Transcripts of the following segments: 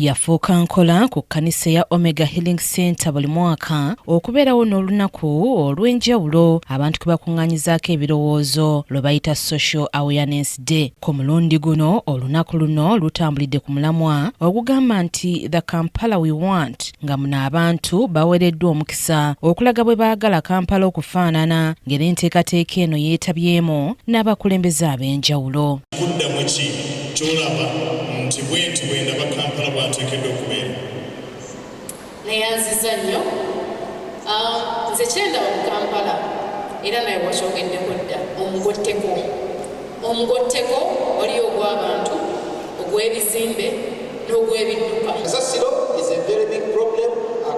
Yafuuka nkola ku kkanisa ya Omega Healing Center buli mwaka okubeerawo n'olunaku olw'enjawulo abantu kwe bakuŋŋaanyizaako ebirowoozo lwe bayita Social Awareness Day. Ku mulundi guno olunaku luno lutambulidde ku mulamwa ogugamba nti The Kampala We Want, nga muno abantu baweereddwa omukisa okulaga bwe baagala Kampala okufaanana ng'era enteekateeka eno yeetabyemu n'abakulembeze ab'enjawulo. Kudda mu ki ky'olaba nti bwenti bwendaba Kampala bw'ateekeddwa okubeera? Neyanziza nnyo. Nze kyendaba mu Kampala era nawe wakyogeddeko dda, omugotteko. Omugotteko waliyo ogw'abantu, ogw'ebizimbe n'ogw'ebidduka. Kasasiro is a very big problem,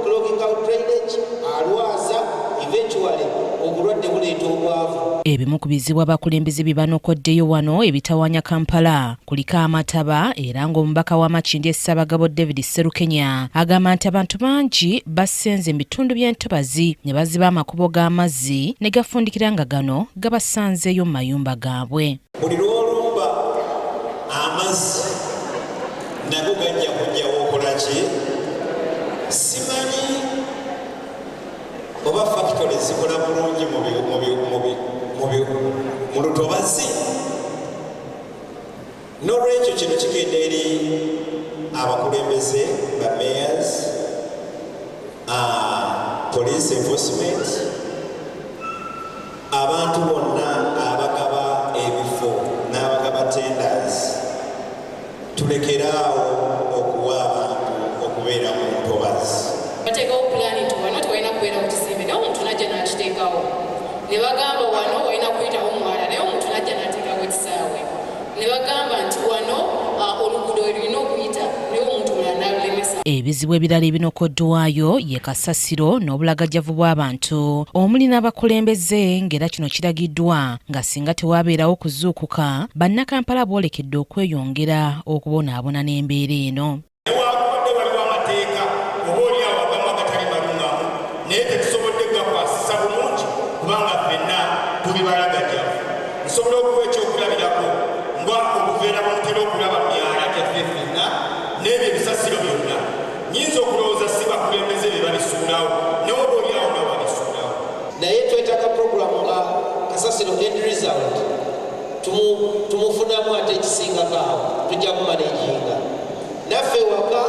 clogging out drainage, alwaza, eventually obulwadde buleeta obwavu. Ebimu ku bizibu abakulembeze bye banokoddeyo wano ebitawaanya Kampala kuliko amataba era ng'omubaka wa Makindye Ssaabagabo David Sserukenya agamba nti abantu bangi basenze mu bitundu by'entobazi ne baziba amakubo g'amazzi ne gafundikira nga gano gabasanzeeyo mu mayumba gaabwe. Buli lw'olumba amazzi nago gajja kujjawo okola ki? Simanyi oba fakitole zikola bulungi mu lutobazi. N'olwekyo kino kigenda eri abakulembeze ba mayors, police enforcement, abantu bonna abagaba ebifo n'abagaba tenders, tulekere awo okuwa abantu okubeera mu ntobazi. Bateekawo pulaani nti wano tewalina kubeerawo kizimbe, naye omuntu n'ajja n'akiteekawo. Ne bagamba wano walina kuyitawo mwala, naye omuntu n'ajja n'ateekawo ekisaawe. Ne bagamba nti wano oluguudo we lulina okuyita, naye omuntu omulala n'alulemesa. Ebizibu ebirala ebinokoddwayo ye kasasiro n'obulagajjavu bw'abantu omuli n'abakulembeze ng'era kino kiragiddwa nga singa tewabeerawo kuzuukuka, Bannakampala boolekedde okweyongera okubonaabona n'embeera eno. Newaakubadde waliwo amateeka oba oli awo agamu agatali malungamu, naye tetusobodde kugakwasisa bulungi kubanga ffenna tuli balagajjavu. Nsobola okuwa ekyokulabirako nga obuveera bwe mutera okulaba mu myala gyaffe ffenna n'ebyo ebisasiro byonna. Nnyinza okulowooza si bakulembeze be babisuulawo, naye oba oli awo nabo babisuulawo. Naye twetaaga pulogulaamu nga kasasiro end result tumufunamu ate ekisingako awo tujja kumanaginga. Naffe ewaka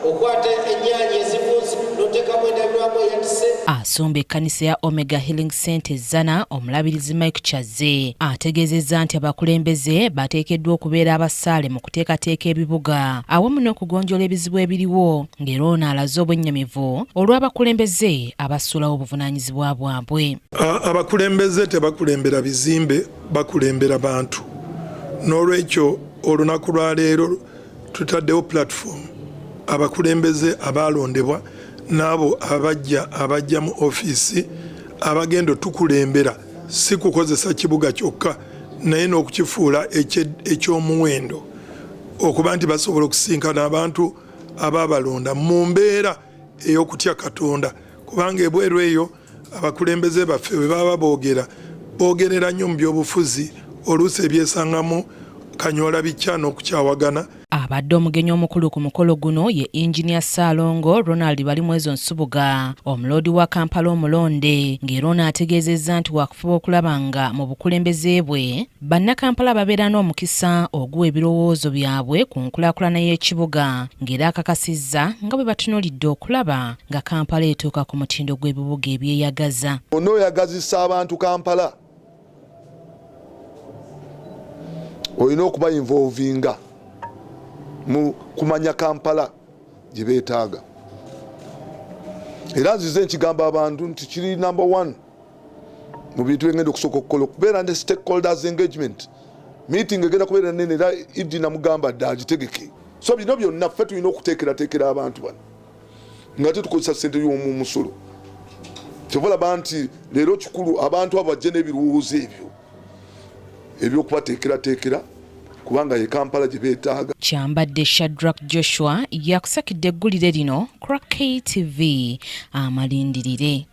okwata ennyaanya ezivunze n'oteekamu endabirwamu eyatise. Asumba ekkanisa ya Omega Healing Centre e Zzana, Omulabirizi Mike Kyazze ategeezezza nti abakulembeze bateekeddwa okubeera abasaale mu kuteekateeka ebibuga awamu n'okugonjoola ebizibu ebiriwo ng'era ono alaze obwennyamivu olw'abakulembeze abasuulawo obuvunaanyizibwa bwabwe. Abakulembeze tebakulembera bizimbe, bakulembera bantu. N'olwekyo olunaku lwa leero tutaddewo platform abakulembeze abaalondebwa n'abo abajja abajja mu ofiisi abagenda otukulembera si kukozesa kibuga kyokka naye n'okukifuula eky'omuwendo okuba nti basobola okusisinkana abantu ababalonda mu mbeera ey'okutya Katonda, kubanga ebweru eyo abakulembeze baffe bwe baba boogera boogerera nnyo mu byobufuzi oluusi ebyesangamu kanyoola bikya n'okukyawagana. Abadde omugenyi omukulu ku mukolo guno ye Engineer Ssaalongo Ronald Balimwezo Nsubuga, omuloodi wa Kampala omulonde, ng'era ono ategeezezza nti waakufuba okulaba nga mu bukulembeze bwe Bannakampala babeera n'omukisa oguwa ebirowoozo byabwe ku nkulaakulana y'ekibuga ng'era akakasizza nga bwe batunuulidde okulaba nga Kampala etuuka ku mutindo gw'ebibuga ebyeyagaza. Onooyagazisa abantu Kampala olina okuba involvinga mu kumanya Kampala gye beetaaga, era nzize nkigamba abantu nti kiri number one mu bintu byengenda okusooka okukola okubeera ne stakeholders engagement meeting egenda kubeera nene, era Idi namugamba dda agitegeke. So bino byonna ffe tulina okuteekerateekera abantu bano nga tetukozesa ssente y'omu musolo. Kyova olaba nti leero kikulu abantu abo bajje n'ebirowoozo ebyo ebyokubateekerateekera kubanga ye Kampala gye beetaaga. Kyambadde Shadrack Joshua yakusakidde eggulire lino ku KTV amalindirire.